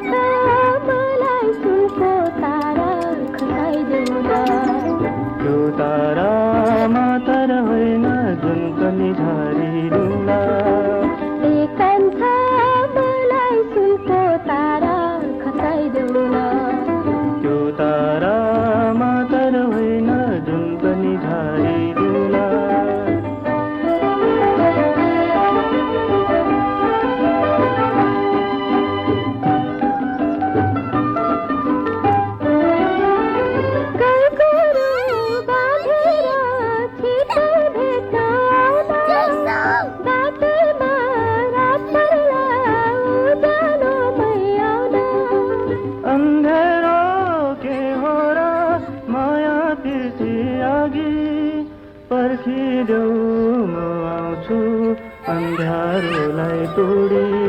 मलाई सुनको तारा खसाइदेऊ त्यो तारा मातर होइन जुन पनि झरिनुला मलाई सुनको तारा खसाइदेऊ त्यो तारा मातर होइन जुन पनि झरिनुला पर्खिदेऊ म आउँछु अन्धारोलाई तोडी